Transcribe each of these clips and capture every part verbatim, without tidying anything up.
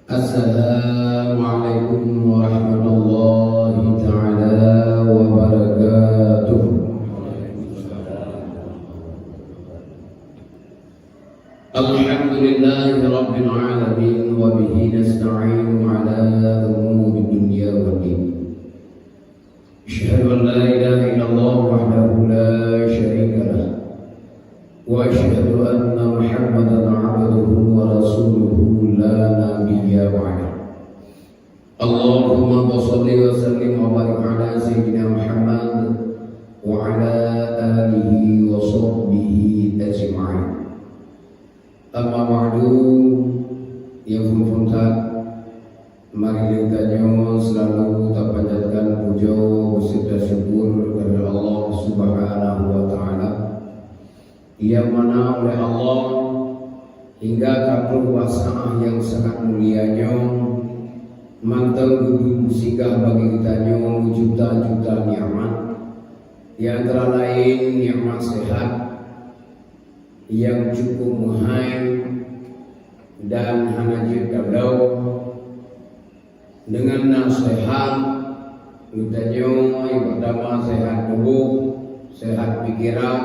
Assalamualaikum warahmatullahi taala wabarakatuh. Alhamdulillahi rabbil alamin, wa bihi nasta'inu ala umuri dunya waddin. Asyhadu an la ilaha illallah wahdahu la syarika lah. Wa asyhadu anna Muhammadan abduhu wa rasuluhu la nabiyya ba'dah. Allahumma shalli wa sallim wa barik ala sayyidina Muhammad wa ala alihi wa sahbihi ajma'in. Amma ba'du, nyang phon-phon that, mari geutanyoe seulalu tapanjatkan pujoe beuseuta syukur keupada Allah Subhanahu wa Taala, nyang mana oleh Allah hingga ka troh bak saát nyang sangat mulia nyoe, mantong geubri meusinggah bagi geutanyoe meujuta-juta nikmat, di antara laén nikmat sehat, nyang cukup meuhai dan hana jeuet tabloe. Deungon na seuhat, geutanyoe nyang peurtama seuhat tuboh, seuhat pikeran,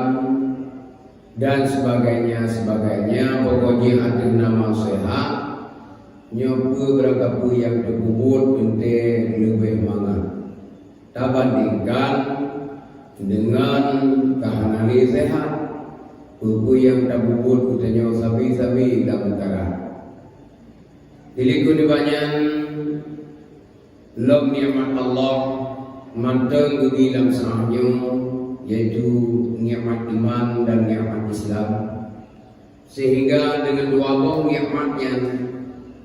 dan sebagainya, sebagainya. Pokok jih ateueh nama seuhat, nyoe peue beurangkapeue nyang teupubuet teuntée leubeh mangat tabandingkan deungon ka hana lé seuhat. Peue-peue nyang tapubuet geutanyoe sabe-sabe lam peukara. Dilikot nibak nyan lom nikmat Allah mantong geubri lam saát nyoe, yaitu nikmat iman dan nikmat Islam. Sehingga deungon dua boh nikmat nyan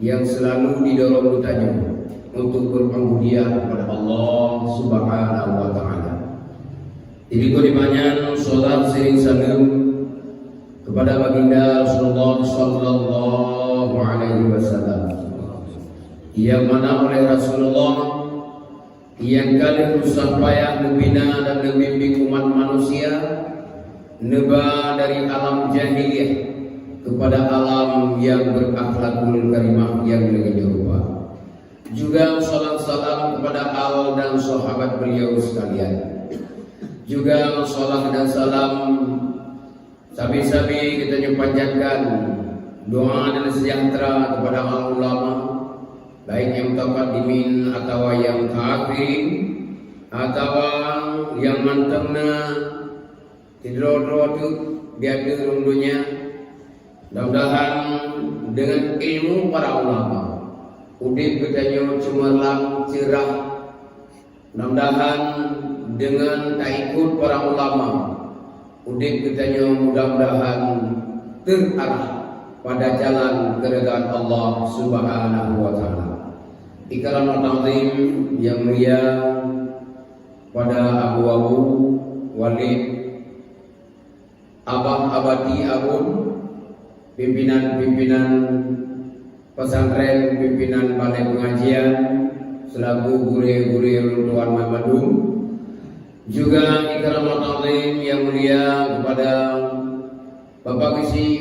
nyang seulalu didorong geutanyoe untuk beur'ubudiyah keupada Allah Subhanahu wa Taala. Jadi, keu dibanyan salat sering saleuem keupada Baginda Rasulullah sallallahu alaihi wasallam, nyang mana oleh Rasulullah nyang ka lheueh susah payah neubina dan neubimbéng umat manusia neuba dari alam jahiliyah keupada alam nyang beurakhlakul karimah nyang lagée nyoe rupa. Juga salam-salam keupada al dan sahabat beliau sekalian. Juga salam dan salam sabe-sabe geutanyoe panjatkan doa dan sejahtera keupada al ulama, baik nyang mutaqaddimin atawa nyang mutaakhirin, atawa nyang mantong na sidroe-droe teuk di ateueh rhueng donya. Mudah-mudahan deungon ilmu para ulama, udeb geutanyoe ceumerlang, ceurah. Mudah-mudahan deungon taikot para ulama, udeb geutanyoe mudah-mudahan teuarah pada jalan keureudaan Allah Subhanahu wa Taala. Ikram wa ta'zim nyang mulia pada abu-abu, walid, abah, abati, abon, pimpinan-pimpinan pesantren, pimpinan balai pengajian, selaku gurée-gurée ulôn tuan mandum. Juga ikram wa ta'zim nyang mulia keupada Bapak Geuchik,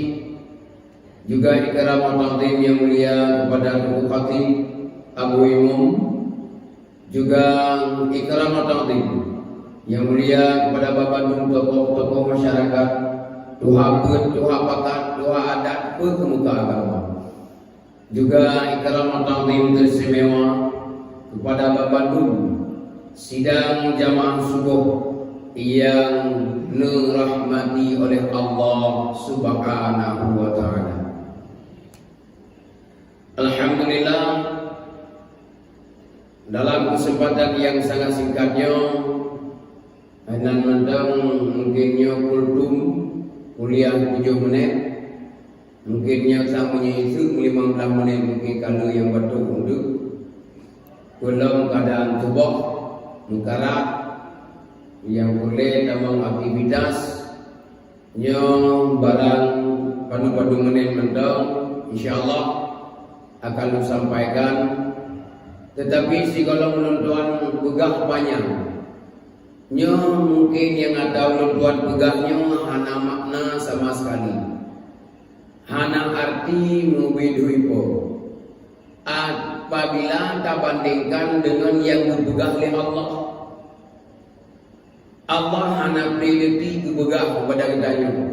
juga ikram wa ta'zim nyang mulia keupada Teungku Khatib, Abu Imum, juga ikram wa ta'zim nyang mulia keupada banmandum tokoh-tokoh masyarakat, tuha peuet, tuha pakat, tuha adat, peuet peumuka agama. Juga ikram wa ta'zim teuistimewa keupada banmandum sidang jamaah suboh nyang neurahmati oleh Allah Subhanahu wa Taala. Alhamdulillah, dalam keuseumpatan nyang sangat singkat nyoe, hainan mantong mungken nyoe kultum kuliah tujoh menit, mungken nyoe sang meunyoe iseuk limong blaih menit, mungken ka lheueh nyang batuk untuk peulom keadaan tuboh meukarat nyang peureulée tamong aktivitas. Nyoe barang padum-padum menit mantong, insya Allah akan lôn sampaikan. Tetapi sigohlom lôn tuan peugah panyang, nyoe mungken nyang ata lôn tuan peugah nyoe hana makna sama sekali, hana arti mubi dhui po. Bila tabandingkan deungon nyang geupeugah lé Allah. Allah hana pri detik geupeugah keupada geutanyoe.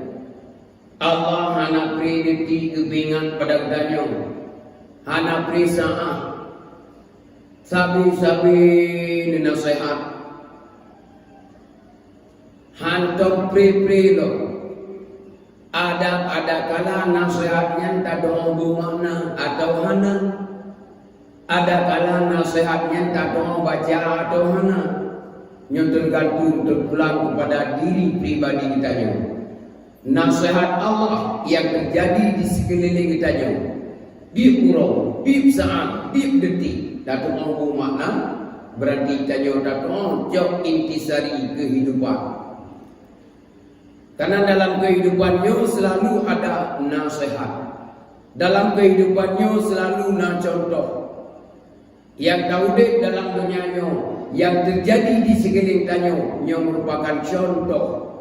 Allah hana pri detik geupeuingat keupada geutanyoe. Hana pri saát. Sabe-sabe neunaseuhat. Hantom pri-pri lom. Ada, ada kala naseuhat nyan tadong beumakna atawa hana. Ada kala naseuhat nyan tadong baca atawa hana. Nyoe teugantung teupulang keupada diri pribadi geutanyoe. Naseuhat Allah nyang teujadi di sikeulileng geutanyoe, tieb uroe, tieb saát, tieb detik, tatu'oh beumakna, beurati tanyoe tatu'oh cok intisari keuhidupan. Karena dalam keuhidupan nyoe seulalu ada naseuhat. Dalam keuhidupan nyoe seulalu na cuntoh. Nyang taudeb dalam donya nyoe, nyang teujadi di sikeulileng tanyoe, nyoe meurupakan cuntoh.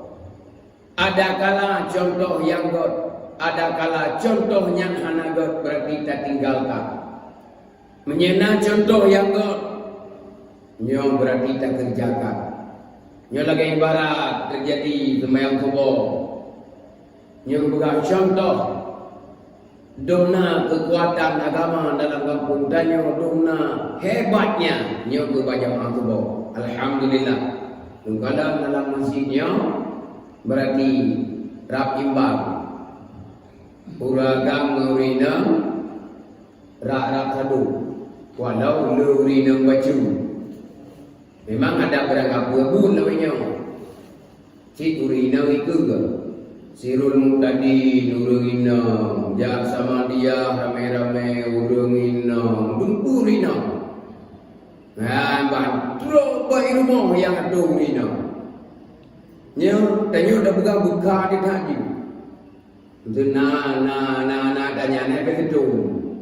Ada kala cuntoh nyang gét, ada kala cuntoh nyang hana gét, beurati tatinggalkan. Meunyoe na cuntoh nyang gét, nyoe beurati takeureujakan. Nyoe lagée ibarat teujadi seumayang suboh. Nyoe geupeugah cuntoh, dum na keukuatan agama dalam gampông tanyoe, dum na hebatnya nyoe keu bak jamaah suboh. Alhamdulillah. Kadang dalam masjid nyoe beurati rab imbang. Ureueng agam ngon ureueng inong rab-rab saboh, walau le ureueng inong bacut. Memang ada barang kapeue buet lawét nyoe. Cit ureueng inong ikeue, Sirul Muhtadin ureueng inong, Jak Samadiyah ramé-ramé ureueng inong, dum peue ureueng inong. Nyan ban trok bak i rumoh nyang atoe ureueng inong. Nyoe tanyoe tapeugah beuka di that jih. Untuk na, na, na, na tanya, na peuketu,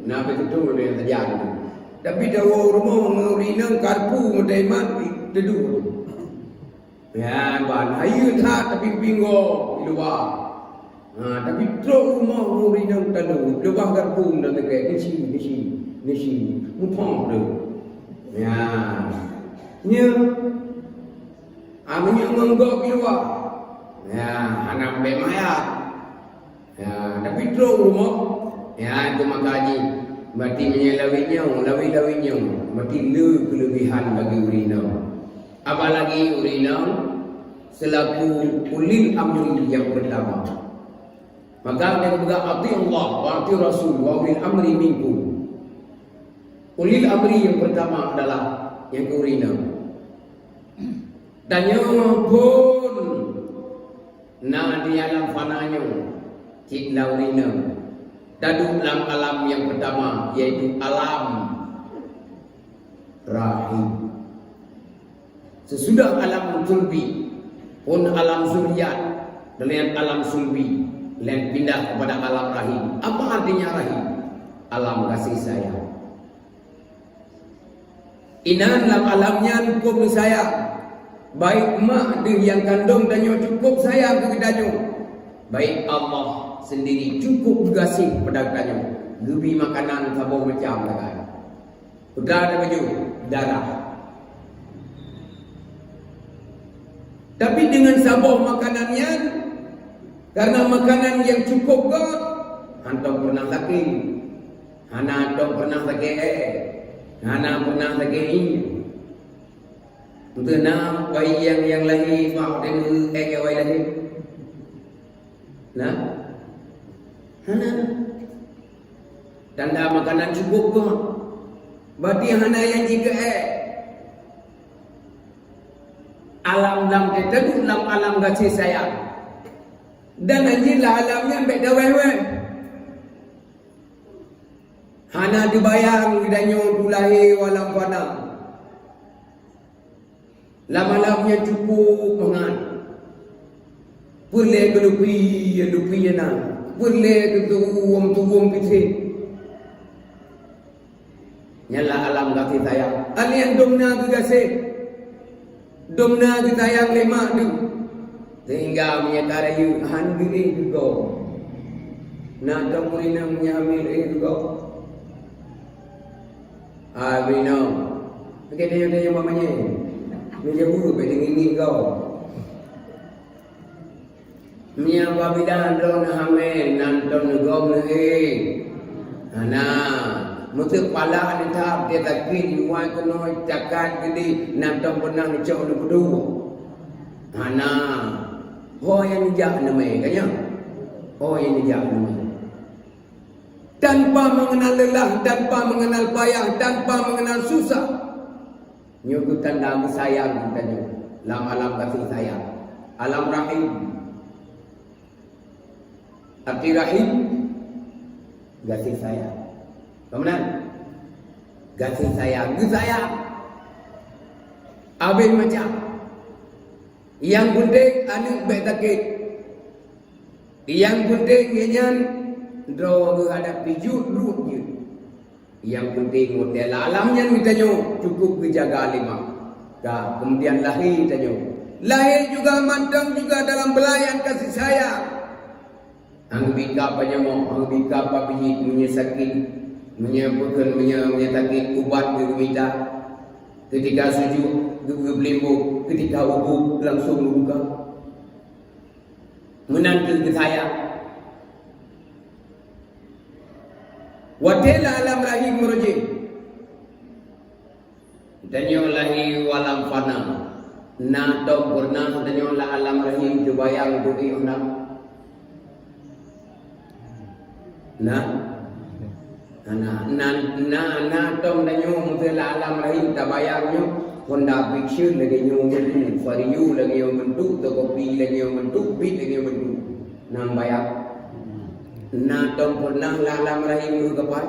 na peuketu lé sajan. Tapi tawoe rumoh ngon ureueng inong karpu meutaimat teudong. Ya, ban hayeue that tapi pinggo luwa. Ha, tapi trok rumoh ngon ureueng inong tanu, leubah karpu dan tegak, nisi, nisi, nisi, muphom tu. Ya. Nya. Ah, meunyoe ngon gob luwa. Ya, hana bek mayat. Ya, tapi trok rumoh, ya, itu maka jih. Berarti meunyoe lawét nyoe, lawét-lawét nyoe, berarti le keuleubehan bagi ureueng inong. Apalagi ureueng inong selaku ulil amri nyang pertama. Maka dia peugah, "Ati'ullah wa ati'ur rasul wa ulil amri minkum." Ulil amri nyang pertama adalah nyang ureueng inong. Tanyoe phon na di alam fana nyoe, cit lom ureueng inong, taduek lam alam nyang pertama, yaitu alam rahim. Sesudah alam sulbi, phon alam zuriat, dan alam sulbi, dan pindah kepada alam rahim. Apa artinya rahim? Alam kasih sayang. Inan lam alam nyan cukôp sayang. Baik mak deuh nyang kandong tanyoe cukôp sayang keu geutanyoe. Baik Allah sendiri cukôp geugaséh keupada geutanyoe. Geubri makanan saboh macam sagai. Peugah dah baju darah. Tapi dengan saboh makanan nyan, karena makanan nyang cukôp gét, hantom pernah sakét. Hana hantom pernah sakét ék. Hana pernah sakét ié. Beutôi na bayi nyang, nyang lahé, mak teumeue ék awai lahé? Nah? Hana. Tanda makanan cukôp gét. Berarti hana nyang jikeu ék. Alam lam teuteuk lam alam gaséh sayang. Dan anjeut lam alam nyan bék tawéh-wéh. Hana teubayang geutanyoe teulahé u alam fana. Lam alam nyan cukôp mangat. Peureulée keu lupi, lupi na. Peureulée keu tuwöm, tuwöm piséh. Nyan lam alam gaséh sayang. Alien dum na geugaséh. Dum na geusayang lé mak deuh. Sehingga meunyo ka rayeuk han geuéh geugoe. Na tom ureueng inong nyang hamil éh geugoe. Hai, beuinong. Oke, tayue-tayue bak manyé. Meunyoe beu, bèk teungieng-ngieng gob. Meunyoe apabila droeneuh hamé, nan tom neugob neuhé. Hana. Meuseu pala neuthab, dia sakét, luwai keunoe, cakat geudeh, nan tom peunah neucok neupeuduek. Hana. Ho nyang neujak neumé, ka nyan? Ho nyang neujak neumé. Tanpa mengenal lelah, tanpa mengenal payah, tanpa mengenal susah. Nyoe keuh tanda geusayang geutanyoe lam alam gaséh sayang. Alam rahim. Arti rahim, gaséh sayang. Ka meunan? Gaséh sayang, geusayang. Abéh macam. Nyang peunteng aneuk bèk sakét. Nyang peunteng nyan droe geuhadapi jeuet rot jeuet. Nyang peunteng watèe lam alam nyan geutanyoe cukup geujaga lé mak. Ka, keumudian lahé tanyoe. Lahé juga mantong juga dalam belayan kasih sayang. Hana geubri kab bak nyoe, hana geubri kab bak biet, meunyoe sakét, meunyoe peue kheun, meunyoe, meunyoe sakét ubat geumita. Keutika sujut geu-, geubeulimbok, keutika ugob langsong geubuka. Meunan keuh geusayang. Watèe lam alam rahim meureuji. Tanyoe lahé u alam fana. Na tom peureunah tanyoe lam alam rahim teubayang keu geuh na? Na? Na, na, na, na tom tanyoe meuseu lam alam rahim tabayang nyoe, Honda Vixion lagèe nyoe meuduek, Vario lagèe nyoe meuduek, Tokopi lagèe nyoe meuduek, Beat lagèe nyoe meuduek. Na bayang? Na tom peureunah lam alam rahim keuh kapai?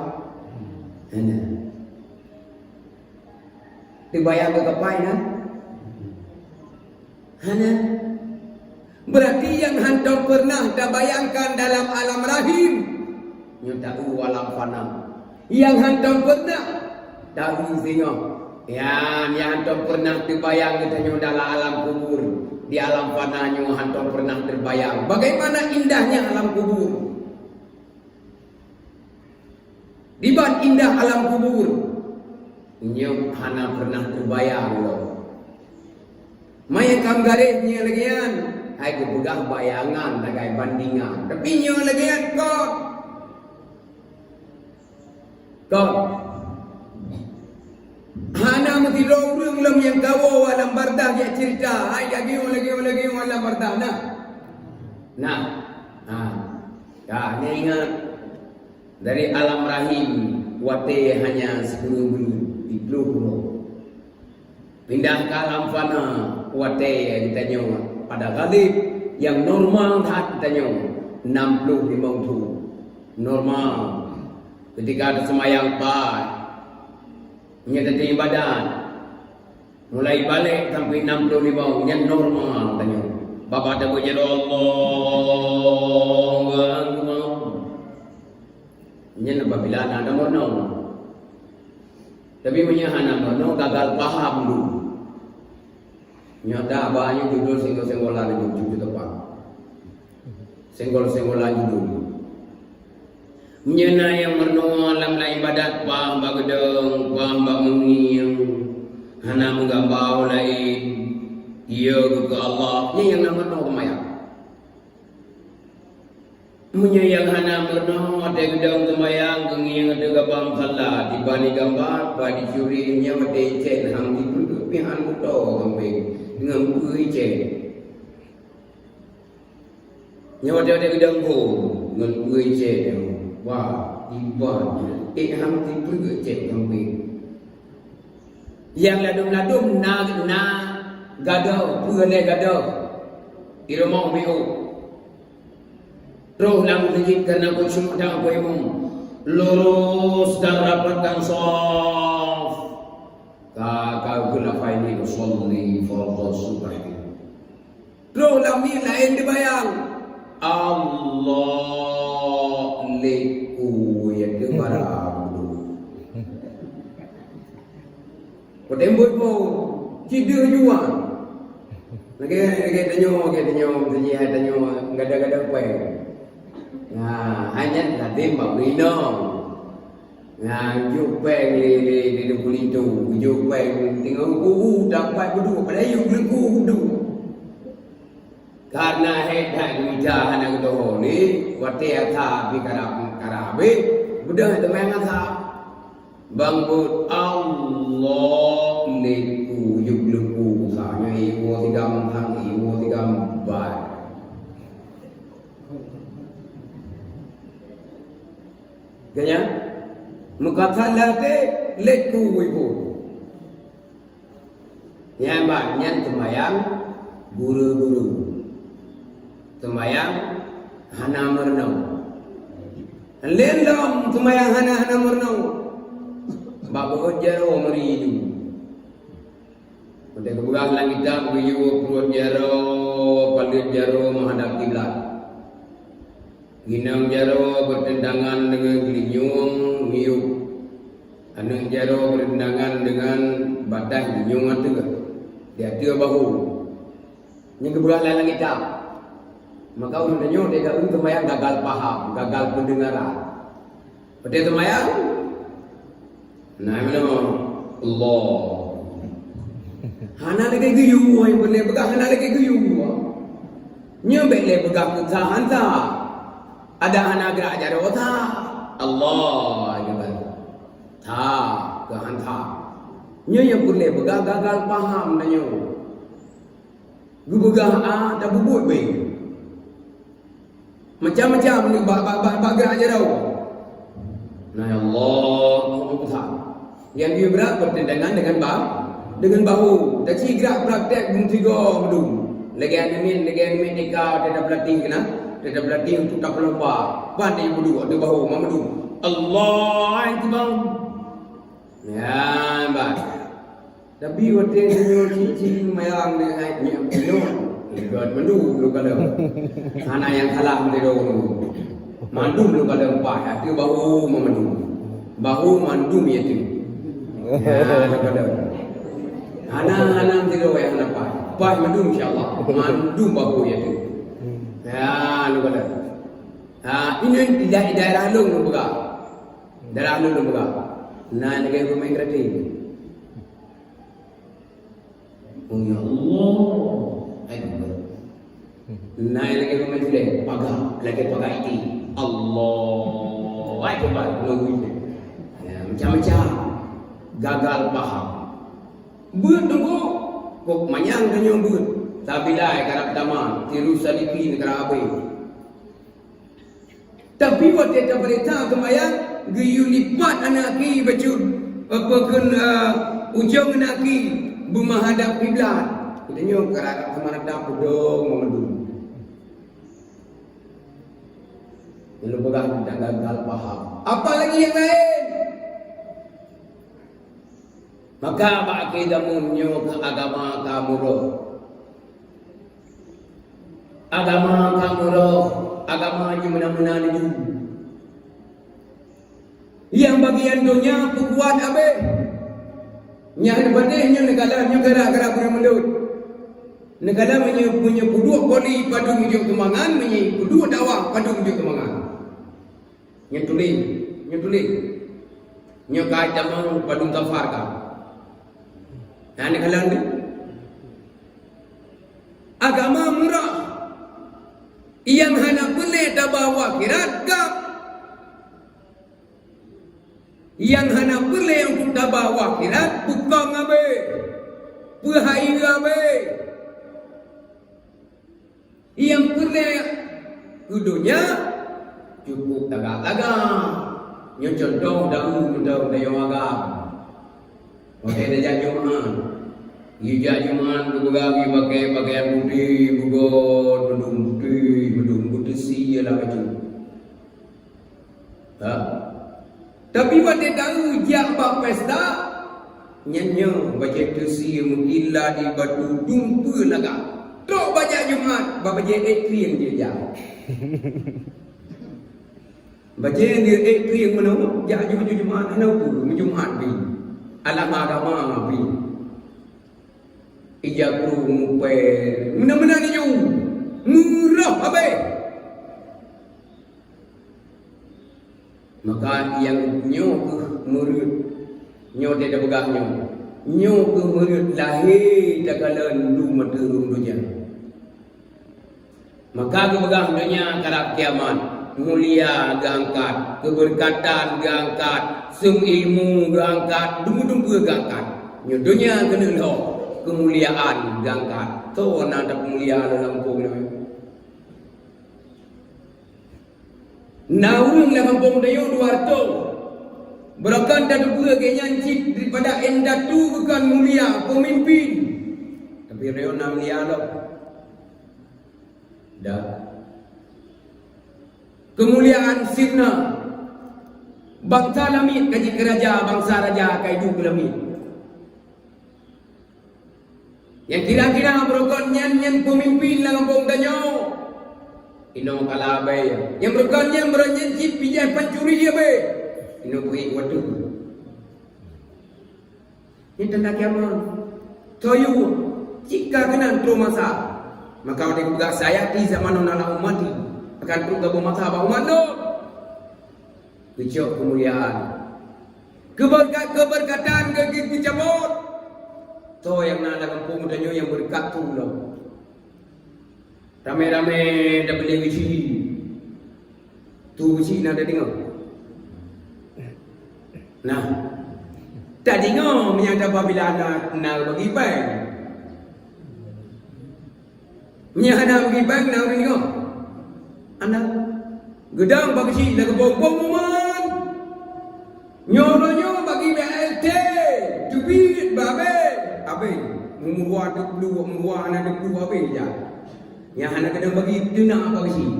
Hana. Teubayang keu kapai na? Hana. Berarti nyang hantom peureunah tabayangkan dalam alam rahim, nyoe taeu alam fana. Nyang hantom peureunah taeu singoh. Nyan, nyang hantom peureunah teubayang geutanyoe dalam alam kubur. Di alam fana nyoe hantom peureunah teubayang. Bagaimana indahnya alam kubur! Diban indah alam kubur, nyoe hana peureunah teubayang lom. Manyang kam garéh nyoe lagèe nyan, hai geupeugah bayangan lagèe bandingan. Tapi nyoe lagèe nyan kon. Kon. Hana meusidroe ureueng lom nyang kawoe alam bardah jak ceurita, hai lagèe nyoe, lagèe nyoe, lagèe nyoe alam bardah, na? Na. Ha. Ka, neuingat. Dari alam rahim watèe hanya sikureueng buleuen, siploh uroe. Pindah keu alam fana watèe geutanyoe pada ghalib, nyang normal that geutanyoe nam ploh limong thon. Normal. Keutika taseumayang pat, nyan teuibadat. Mulai balek sampai nam ploh limong, nyan normal tanyoe. Babah tabeujeuet, Allahu Akbar. Nyan apabila na meurunoe. Tapi meunyoe hana meurunoe, gagal paham dum. Nyoe ta ba nyoe judul senggol-senggolan nyoe, judul teupang. Senggol-senggolan judul. Meunyoe na nyang meurunoe lam, lam ibadat, paih bak geudong, paih bak meungieng, hana meugamba laén, iya keu Allah, nyan nyang na meurunoe seumayang. Meunyoe nyang hana meurunoe, watèe geudong seumayang, geungieng ateueh gaba musalla, tiba digamba, paih dicuri, nyan watèe icén, han jipeugét pih han kuto gampéng, ngon peue icén. Nyoe watèe-watèe geudong phon ngon peue cék nyoe. Wah, iban nyoe. Ék han jipeugét cék gampéng. Nyang ladôm-ladôm na, na gadôh, peue lé gadôh. Di rumoh miôk. Troh lam meuseujid keunan khusyuk dan keu imum. Lurus dan rapatkan shaf. Ka, ka geulafai nyoe, "Usolli fardhas subhi." Troh lam miet laén teubayang. Allah, lé ku ya teubarang dulu. Watèe mbot po, ci deuh juang. Lagèe, lagèe tanyoe, lagèe tanyoe, meuseuji hai tanyoe, gada-gada péng. Nah, hanya lazim bak inong. Nah, jok péng lé, lé, lé Teungku Linto, jok péng teungoh kubu, tampat beuduek, padahai yue geuleuku beuduek. Karena hék that mita hana geutohô lé, watée asa pih karab, karab habéh, beudôh teuma nyang asa. Bang buet Allah lé ku yub leuku sa nyoe iwoe sigam thang iwoe sigam bai. Ganya meukasan lagée lé ku ibu. Nyan ban nyan seumayang buru-buru. Seumayang hana meurunoe. Lén lom seumayang hana, hana meurunoe. Bak beuet jaroe meuri ju. Watée geupeugah lam kitab geuyue pruet jaroe, paleuet jaroe meuhadab kiblat. Ginong jaroe beureuntangan deungon geulinyueng miyueb. Aneuëk jaroe beureuntangan deungon bataih geulinyueng ateueh, di ateueh bahu. Nyan geupeugah lam kitab. Maka ureuëng tanyoe deh gabung seumayang gagal paham, gagal peundeungaran. Watée seumayang, na meunoe, Allah. Hana lagée geuyue, nyang peureulée peugah hana lagée geuyue. Nyoe bék lé peugah keu sa han sa. Adak hana geurak jaroe sa. Allah Akbar. Sa keu han sa. Nyoe nyang peureulée peugah gagal paham tanyoe. Geupeugah A, tapeubuet B. Macam-macam ni bak, bak, bak, bak gerak jaroe. Nah, ya Allah, Allahu Akbar. Nyang geubrak bertentangan dengan ba-, dengan bahu. Taci gerak praktek beusigoe meudum. Lagée aneuk miet, lagée aneuk miet tika, teuka pelatih keunan, teuka pelatih untuk tapeuloba. Ban di meudum, di bahu, meudum. Allahu Akbar. Ya, bah. Tapi watée tanyoe cicing mayang deuh hai nyak pinoe, ikot mandum lôn kalon. Hana nyang salah meudeh lôn. Mandum lôn kalon paih, ateueh bahu mandum. Bahu mandum ya tu. Ya, lôn kalon. Hana, hana meudeh lôn nyang hana paih. Paih mandum insya Allah. Mandum bahu ya tu. Ya, lôn kalon. Ha, ini di daerah lôn lôn peugah. Daerah lôn lôn peugah. Na lagée pemain karate. Oh ya Allah. Hai bukan. Na lagée pemain sudah paga, lagée paga itu. Allah. Hai bukan. Ya, macam-macam. Gagal paham. Beuet tunggu. Kok manyang tanyoe beuet. Sabilai karab tamat, tiru salipi karab habéh. Tapi watée tapeurintah seumayang, geuyue lipat aneuk aki bacut, apa kheun, eh, ujong aneuk aki beumeuhadab kiblat. Geutanyoe karab teuma rata peudong meumandum. Lalu peugah teuntang gagal paham. Apalagi nyang laén. Maka bak akhé zaman nyoe keu agama ka meuroh. Agama ka meuroh, agama jimeunan-meunan laju. Nyang bagian donya peukuat abéh. Nyang leubeh nyoe neukalon nyoe gara-gara bunoe meulot. Neukalon meunyoe, meunyoe peuduek poli padum jok teumangan, meunyoe peuduek dakwah padum jok teumangan. Nyoe tuléh, nyoe tuléh. Nyoe ka tamong padum kafar ka. Nah, neukalon tu. Agama murah. Nyang hana peureulée taba u akhirat ka. Nyang hana peureulée untuk taba u akhirat, peukong abéh. Peuhai abéh. Nyang peureulée keu donya, cukup tagak-tagak. Nyoe cuntoh daun mantong tanyoe agam. Watée tajak Jumat, geujak Jumat geupeugah geupaké pakaian putéh, beugot, meudum putéh, meudum putéh sie lam bacut. Ha? Tapi watée taeu jak bak pesta, nyan nyoe bajée teusie meukilat di batu dumpeue lagak. Trok bajak Jumat, bak bajée ék krieng jih jak. Bajée nyang ék krieng meunoe, jak ju-, ju-, Jumat, hana ukeue, meujumat pih. Alah agama pih. Ija kru mupée, meunan-meunan iju. Murah abéh. Maka nyang nyoe keuh meureuet, nyoe teupeugah nyoe, nyoe keuh meureuet lahé takalon dum ateueh rhueng donya. Maka geupeugah donya karab kiamat, mulia geuangkat, keubeurkatan geuangkat, seumeung ilmu geuangkat, dum-dum peue geuangkat. Nyoe donya keuneuk lhok, keumuliaan geuangkat. Toh na tapeumulia lom lam gampông nyoe? Na ureuëng lam gampông tanyoe dua reutôh. Beurokon tateupeue gobnyan cit daripada indatu geukheun mulia, peumimpin. Tapi reuna mulia lom. Dah. Keumuliaan sirna. Bansa lamiet ka jikeuraja, bansa raja ka iduek lamiet. Nyang kira-kira beurokon nyan, nyan peumimpin lam gampông tanyoe. Inoe kala abée. Nyang beurokon nyan, beurokon nyan cit bijéh pancuri abée. Inoe bri watée. Nyan tanda kiamat. Toyue, jika keunan troh masa, maka watée geupeugah sayati zamanun ala ummati, akan troh gabung masa bak umat lôn. Geucok keumuliaan. Keubeurka-, keubeurkatan geu-, geu-, geucabot. Toh nyang na lam gampông tanyoe nyang beureukat tu lom. Ramé-ramé tabeulée geuchik. Tu geuchik na tadeungoe? Nah. Tadeungoe meunyo apabila na, na bagi bank. Meunyo hana bagi bank, na ureuëng deungoe? Hana. Geudong bak geuchik lagée bong-bong uman. Nyoe uroe nyoe bagi B L T, teubiet bak abée. Abée, meumeuruah teupluek, meumeuruah hana teupluek abée jak. Nyang hana keudong bagi teunak bak geuchik.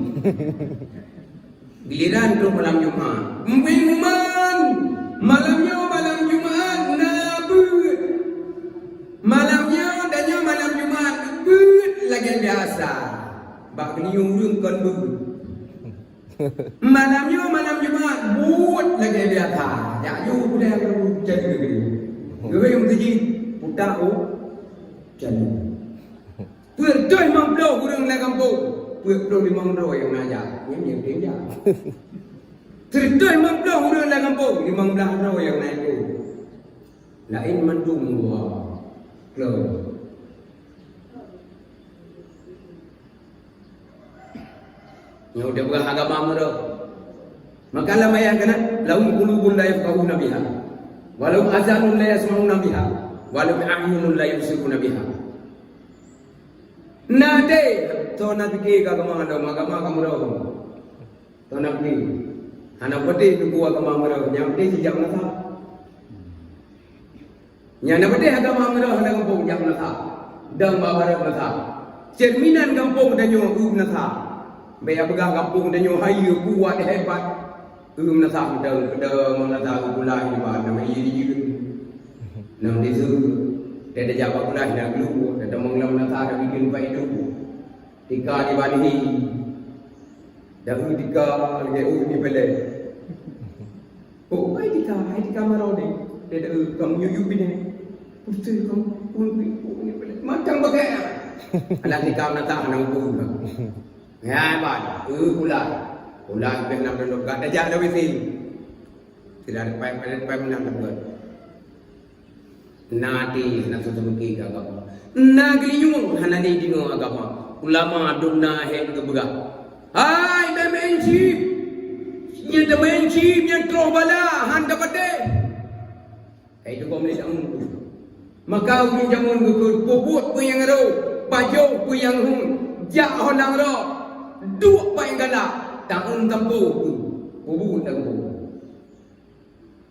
Giliran troh malam Jumat. Meubieng uman. Malam nyoe malam Jumat na beuet. Malam nyoe dan nyoe malam Jumat beuet lagée biasa. Bak geulinyueng ureuëng kon beuet. Malam nyoe malam Jumat buet lagée biasa. Jak yue udeb jadi negeri. Geuwéng meuseujid putak u jadi. Peuet reutôh limong ploh ureuëng lam gampông, peuet ploh limong droe nyang na jak. Nyan nyang teuh jak. Seureutôh limong ploh ureuëng lam gampông, limong blaih droe nyang na ikôt. Laén mandum luwa. Kleu. Nyang udah peugah agama meurok. Maka lam ayat keunan, "Lahum qulubun la yafqahuna biha, wa lahum azanun la yasma'una biha, wa lahum a'yunun la yubsiruna biha." Na deh, toh na pike keu agama lom, agama ka meurok. Toh na pike. Hana peudeh teungku agama meurok, nyang peudeh sijak meunasah. Nyang na peudeh agama meurok hana gampông jak meunasah. Dan bak barat meunasah. Cerminan gampông tanyoe eu meunasah. Bèk peugah gampông tanyoe hayeue kuat hebat. Eu meunasah meuteung, peudong meunasah geukulai nibak nama ié dijeuet. Nam deuseue. Dan tajak bak kulai na geuh, dan tamong lam meunasah dan bikin bak idup. Tika di Banhi. Dahulu tika lagèe ureueng di Pélé. Oh, hai tika, hai tika marau deh. Dia dah, eh, kamu yuk-yuk bini. Betul kamu, ureueng di Pélé. Macam bagai. Alah tika meunasah nang ureueng. Ya, ban. Eh, pula. Pula lebih enam puluh. Gak dah jak dah wisi. Tidak ada pai, pai, pai menang dapat. Na até hana seuteumeuki keu agama. Na geulinyueng hana jideungoe agama. Ulama dum na hèk geupeugah, "Hai, bèk meu'en chip! Nyan tameu'en chip nyan troh bala, han tapatéh." Hai, tu kong lé jameun tu. Maka ureueng jameun geukheun, peubuet peue nyang rhot, pajoh peue nyang hon, jak ho nanggroe, duek paih galak, taeun tampôh tu, peubuet tampôh.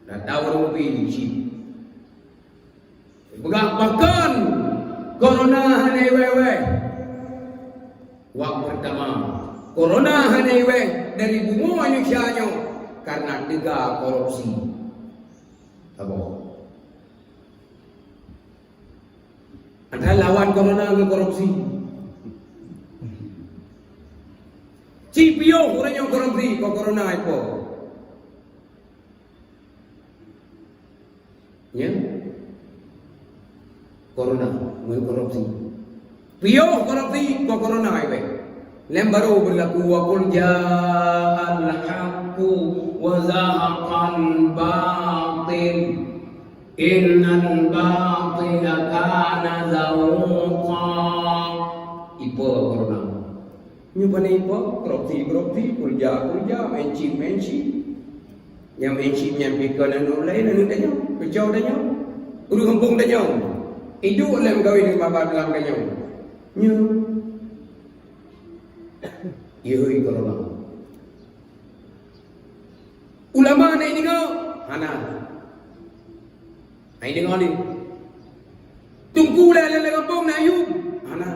Dah tahu ureueng pih cit. Peugah pakon corona hana iwèh-wèh. Wak peurtama, corona hana iwèh dari bumoe Indonesia nyoe karena teuga korupsi. Saboh. Antara lawan corona ngon korupsi. Ci piôh ureueng nyang korupsi, kok corona ipo. Ya? Corona, ngon korupsi. Piôh korupsi, kok corona iwèh. Lem baru beulaku, "Wa qul ja'al haqqu wa zahaqal batil, innal batila kana zahuqa." Ipo corona. Nyoe pane ipo, korupsi, korupsi, kulja, kulja, main chip, main chip. Nyang main chip nyan pih kon aneuk laén, aneuk tanyoe, keucau tanyoe, ureueng gampông tanyoe. Iduek lom kawin ngon babah tulang tanyoe. Nyoe. Yoi, corona. Ulama na deungoe? Hana. Hai deungoe lé. Teungku lé, lé, lé gampông na yum? Hana.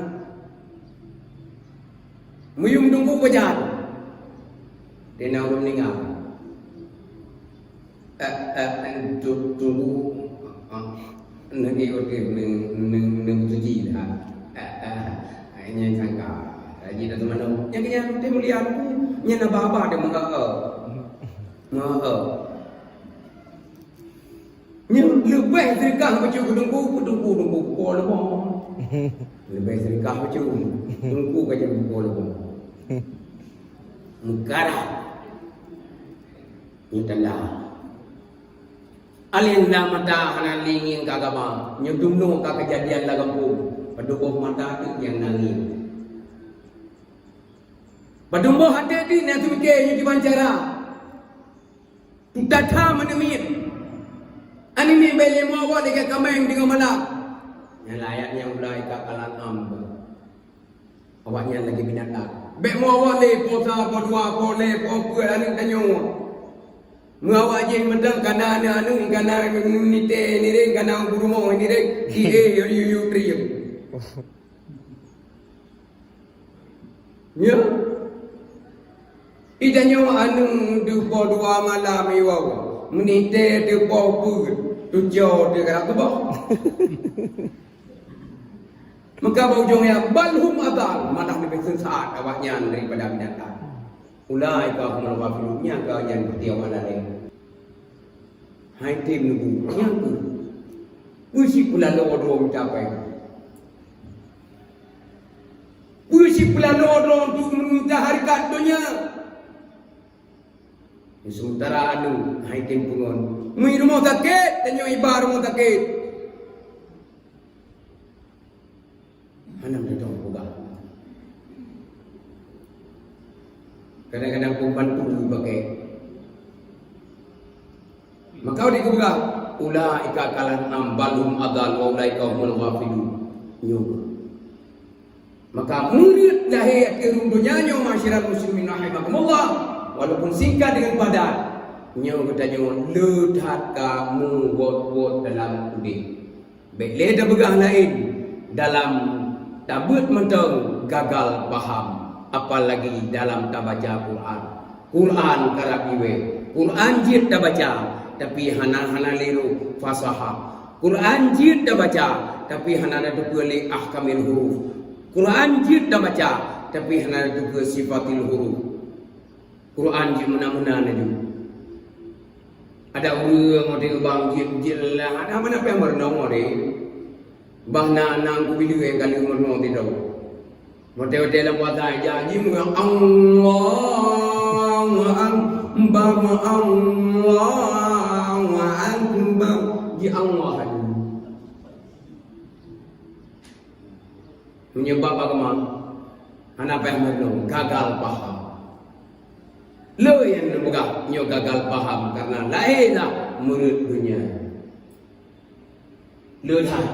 Meuyum teungku pajan? Di na ureueng meuninggai. Eh, eh, tu-, teungku, ah, ah, neugi ureueng neu-, neu-, neutuji dah. Eh, eh, nyan sangka. Haji dah teumanoe. Nyan, nyan, teuh mulia teungku. Nyan haba-haba dia meu'eu. Meu'eu. Nyoe leubeh seudeukah bacut keu teungku, keu teungku, teungku keu po leumo. Leubeh seudeukah bacut teungku ka jeuet keu po leumo. Meukarah. Nyoe tanda. Alèh na mata hana lé ngieng keu agama. Nyoe dumnoe ka keujadian lam gampông. Padub boh mata teuk nyang na ngieng. Padub boh até teuk nyang teupike nyoe kiban cara. Teutatha meuneumiet. Aneuk miet bèk lé meuawat lagèe kaméng teungoh malam. Nyan lam ayat nyan, "Ulaika kal an'am." Awaknyan lagèe binatang. Bèk meuawat lé po sa, po dua, po lhèe, po peuet aneuk tanyoe. Meuawat jih mantong kana aneuk-aneuk, kana nitèe nirèng, kana ureueng rumoh nirèng, jih, eh, yu, yu, yu, triem. Nyoe. Ih, tanyoe aneuk teuh po dua malam iwoe, meunitèe teuh po peuet, tujoh teuh karap tuboh. Maka bak ujong ayat, "Bal hum adal," malah leubeh sesat awaknyan daripada binatang. "Ulaika humul ghafilun," nyan ka nyan peuti awak lalè. Hai tem neugui, nyang peue? Peue sipeulaloe droe meucapai? Peue sipeulaloe droe untuk meungejar hareukat donya? Sementara aneuk hai tem peungon, meurumoh sakét, tanyoe iba rumoh sakét. Hana meututoe peugah. Kadang-kadang pembantu dipakai. Maka di geupeugah, "Ulaika kal an'am bal hum adal wa ulaika humul ghafilun." Nyoe. Maka meureuet lahé ateueh rhueng donya nyoe, ma'asyiral muslimin rahimakumullah, walaupun singkat deungon padat, nyoe geutanyoe le that ka meuwot-wot dalam udeb. Bèk lé tapeugah laén, dalam tabeuet mantong gagal paham, apalagi dalam tabaca Quran. Quran karab iwèh, Quran jeuet tabaca, tapi hana, hana lé rôh fasahah. Quran jeuet tabaca, tapi hana tateupeue lé ahkamil huruf. Quran jeuet tabaca, tapi hana tateupeue sifatil huruf. Quran jeuet meunan-meunan laju. Ada ureueng watèe bang jeuet, jeuet lah, ada mana pih meureunong watèe. Bah na, na ku bileu ka lheueh meureunong sidroe. Watèe-watèe lam puasa, jak jih meugang, "Allahu Akbar, Allahu Akbar." Ji Allah laju. Meunyoe bab agama, hana payah meureunong, gagal paham. Le nyang neupeugah nyoe gagal paham, karena lahé na meureuet donya. Le that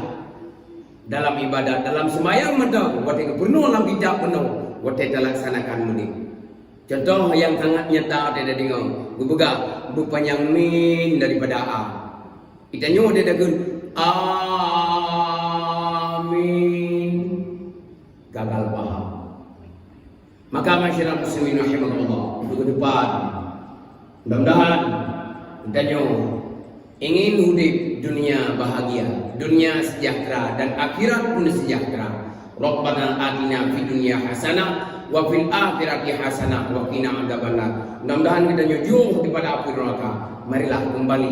dalam ibadat, dalam seumayang mantong, watèe geupeurunoe lam kitab mantong, watèe talaksanakan meudeh. Cuntoh nyang sangat nyata watèe tadeungoe, geupeugah, beupanyang min daripada a. Geutanyoe watèe takheun, "Amin." Gagal paham. Maka, ma'asyiral muslimin rahimakumullah, untuk ke depan, mudah-mudahan geutanyoe ingin udeb dunia bahagia, dunia sejahtera, dan akhirat pun sejahtera. Rabbana atina fid dunya hasanah wa fil akhirati hasanah wa qina adzabannar. Mudah-mudahan geutanyoe jôh daripada apui neraka. Marilah kembali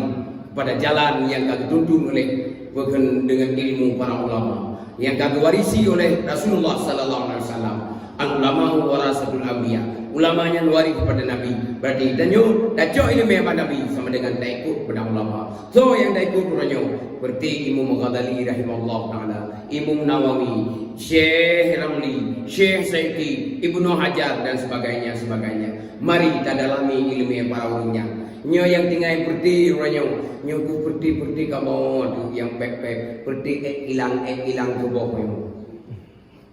kepada jalan yang ka geutuntun oleh, bukan, dengan ilmu para ulama, yang ka geuwarisi oleh Rasulullah sallallahu alaihi wasallam. Al-ulama'u warasatul anbiya. Ulama nyan waréh kepada Nabi. Berarti tanyoe tacok ileumèe bak Nabi sama dengan taikot kepada ulama. Soe nyang taikot uroe nyoe? Seperti Imam Ghazali rahimahullah taala, Imam Nawawi, Syekh Ramli, Syekh Sa'di, Ibnu Hajar dan sebagainya, sebagainya. Mari tadalami ileumèe para ureueng nyan. Nyoe nyang tinggai peureuti uroe nyoe, nyoe keuh peureuti-peureuti kamoe tu nyang pèb-pèb, peureuti ék ilang, ék ilang tuboh nyoe.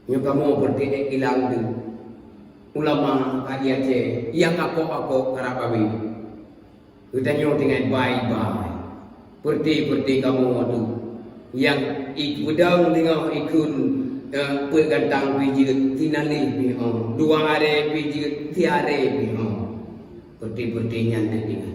Nyoe kamoe peureuti ék ilang tu. Ulama ka di Aceh, nyang akok-akok karab abéh. Geutanyoe tinggai bai-bai. Peureuti-peureuti kamoe tu. Nyang i peudong teungoh ikheun, eh, peuet gantang pih jeuet, sinaleh pih, oh. Dua aré pih jeuet, siaré pih, oh. Peureuti-peureuti nyan teutinggai.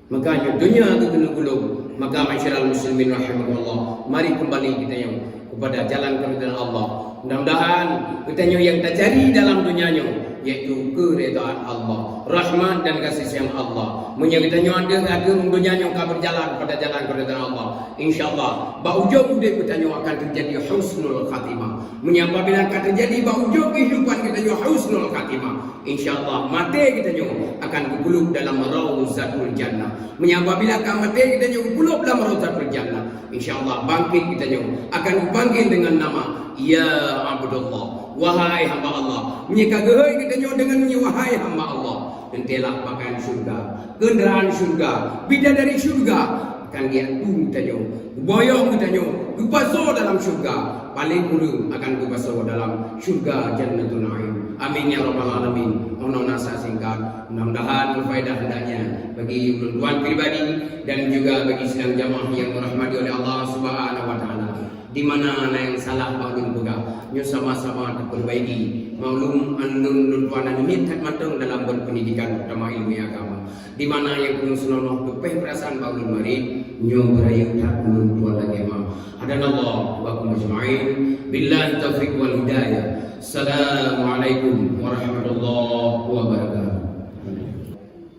Maka nyoe donya keuh keuneuk gohlom. Maka, ma'asyiral muslimin rahimakumullah, mari kembali geutanyoe kepada jalan keridhaan Allah. Mudah-mudahan geutanyoe nyang tacari dalam donya nyoe, yaitu keuridhaan Allah, rahmat dan kasih sayang Allah. Meunyoe geutanyoe ateueh, ateueh donya nyoe ka berjalan pada jalan keridhaan Allah, insya Allah, bak ujong udép geutanyoe akan terjadi husnul khatimah. Meunyoe apabila ka terjadi bak ujong kehidupan geutanyoe husnul khatimah, insya Allah, maté geutanyoe akan geupeuleueb dalam Rauzatul Jannah. Meunyoe apabila ka maté geutanyoe geupeuleueb dalam Rauzatul Jannah, insya Allah, bangkit geutanyoe akan geupanggil dengan nama, "Ya Abdullah, wahai hamba Allah." Meunyoe ka geuhôi geutanyoe deungon nyoe, "Wahai hamba Allah," teuntèe lah pakaian syurga, keundaraan syurga, bidadari syurga, akan geuatu geutanyoe, geuboyong geutanyoe, geupasoe dalam syurga. Paleng ureueng akan geupasoe dalam syurga Jannatul Naim. Amin ya rabbal alamin. Nyoe na sa singkat, mudah-mudahan berfaedah hendaknya bagi ulôn tuan pribadi dan juga bagi sidang jamaah yang dirahmati oleh Allah Subhanahu wa Taala. Di mana na nyang salah bak ulôn peugah, nyoe sama-sama tapeurbaiki. Maklum, ulôn, ulôn tuan aneuk miet that mantong dalam berpendidikan, terutama ilmu agama. Di mana nyang keuneuk seunonoh teupeh peurasaan bak ulôn marit, nyoe beurayeuk that ulôn tuan lagèe ma. Hadanallah wa iyyakum ajma'in. Billahi taufiq wal hidayah. Assalamualaikum warahmatullahi wabarakatuh.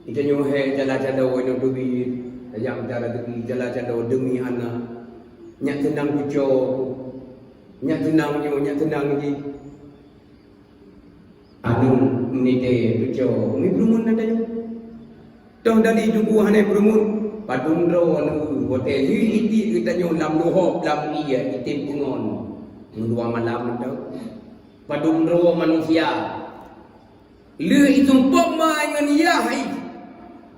Geutanyoe hai cala-calo inong teubiet, tajak mita raseuki, cala-calo deumi aneuk. Nyak teunang cuco, nyak teunang nyoe, nyak teunang jih. Aneuk meunitée cuco, mi peureumeun na tanyoe. Toh dari tuku hana peureumeun, padum droe aneuk watée jih itiek geutanyoe lam luhob lam ié item peungon. Meudua malam mantong. Padum droe manusia. Lheueh itumpok ma ngon yah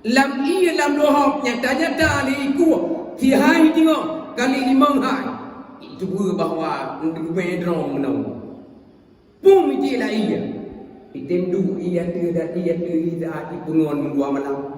lam ié lam luhob nyata-nyata lé ikueh, sihai teungoh kali limong hai. Itupeue bahwa geumé droe meunoe. Pum itiek lam ié. Item duek ié ateueh dan ié ateueh ié saát ipeungon meudua malam.